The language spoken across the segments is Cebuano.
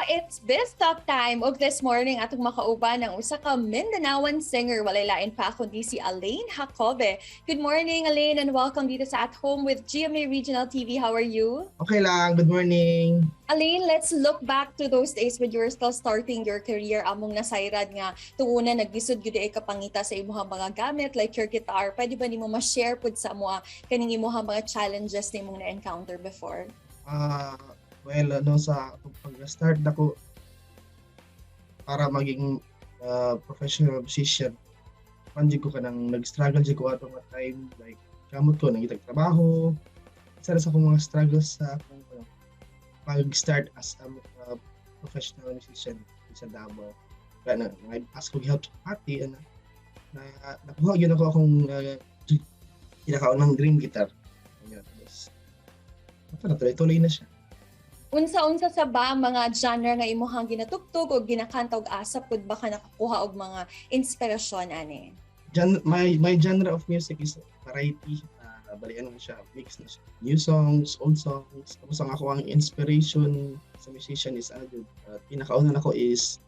It's Biz Talk time. Ug this morning atong makauban ang usa ka Mindanaoan singer, walay lain pa kundi si Alain Jacobe. Good morning, Alain, and welcome dito sa At Home with GMA Regional TV. How are you? Okay lang. Good morning. Alain, let's look back to those days when you were still starting your career. Among nasayran nga tuuna naglisod gyud ay kapangita sa imong mga gamit like your guitar. Pwede ba nimo ma-share pud sa amo kaning imong mga challenges na imong na-encounter before? Ah, well, ano, sa pag-start nako para maging professional musician, panjig ko kanang nag-struggle jud ko ato nga time, like kamot ko nangitag trabaho. Isa ra sa akong mga struggles sa akong ano, pag-start as a professional musician sa Davao. Kaya na ask ko help sa ate ana na nakuha gyud ako akong pinakaunang dream guitar. Ayun, tapos ito na, tuloy-tuloy na siya. Unsa-unsa sa ba ang mga genre nga imuhang ginatugtog o ginakanta og asa pud ba ka nakakuha og mga inspirasyon ani? My genre of music is variety. Bali ano siya, mix na siya. New songs, old songs. Tapos ang ako ang inspiration sa musician is ano jud, pinakauna nako is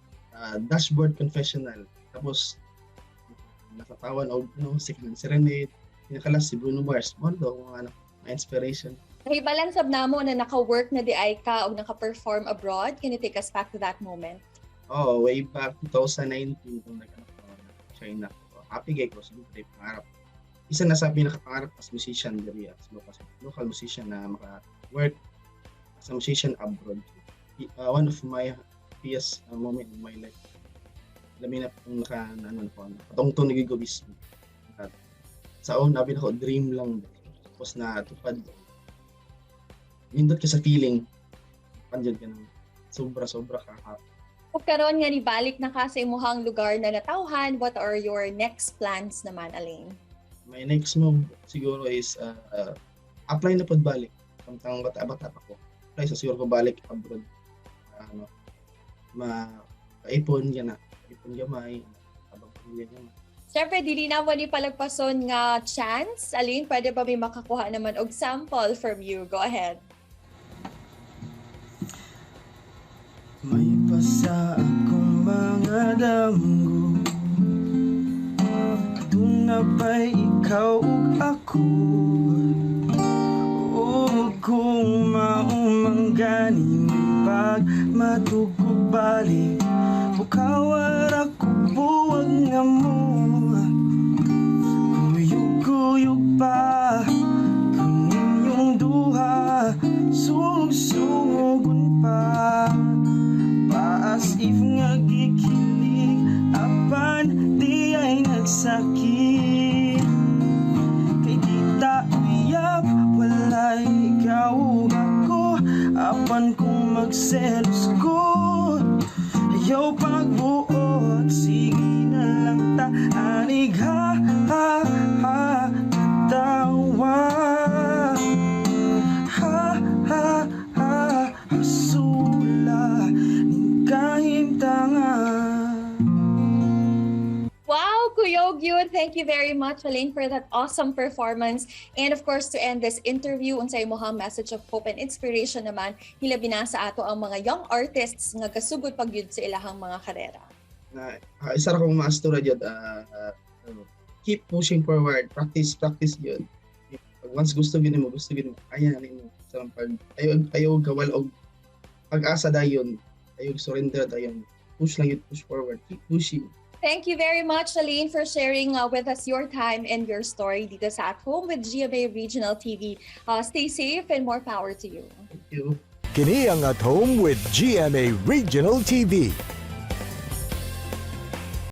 Dashboard Confessional. Tapos nakatawan og no Second Serenade, pinaka-last si Bruno Mars. Mo daw mga ano, my inspiration. Nahibalan sab namo na naka-work na di ay ka og naka-perform abroad. Can you take us back to that moment? Oh, way back 2019 kung nag-ano ko, China ko. Happy gay ko, siyempre, pangarap. Isa na sa pinakapangarap as musician diri, as local musician na maka-work as a musician abroad. One of my happiest moment in my life. Labi na kung naka, ano, ko, nakatungtong na ko mismo. Sa una, abi nako, dream lang. Tapos na tupad. Nindot ka sa feeling. Pandyan ka ng sobra-sobra ka happy. Ug karon nga nibalik na ka sa imuhang lugar na natawhan, what are your next plans naman, Alain? My next move siguro is apply na pod balik. Samtang bata-bata pa ko. Apply sa siguro ko balik abroad. Ano, ma paipon yan na. Ipon gamay, habang pamilya gamay. Siyempre, dili na mo ni palagpason nga chance. Alain, pwede ba may makakuha naman og sample from you? Go ahead. May pasa akong mga damgo, aduna pa'y ikaw ug ako. Ug kung maumang gani may pagmatugog balik, bukawar ako buwag nga mo. Kuyog-kuyog pa kung inyong duha, sugsugon pa. As if nga gikilig, apan di ay nagsakit. Kay di ta uyab, walay ikaw ug ako. Apan kung magselos ko, ayaw pagbuot. Sige na lang ta, anig ha ha ha katawa. Ha ha ha hasula ning kahimtangan. Wow, kuyog yun. Thank you very much, Alain, for that awesome performance. And of course, to end this interview, unsay imong message of hope and inspiration naman, hilabi na sa ato ang mga young artists nga gasugod pagyud sa ilahang mga karera? Na, isa ra kong maastura jud, keep pushing forward, practice, practice jud. Pag once gusto gyud nimo, gusto gyud nimo, kaya na nimo. Sa pag ayaw ayaw gawal og pag-asa dayon, ayaw surrender dayon. Push lang yun, push forward, keep pushing. Thank you very much, Alain, for sharing with us your time and your story dito sa At Home with GMA Regional TV. Stay safe and more power to you. Thank you. Kini ang At Home with GMA Regional TV.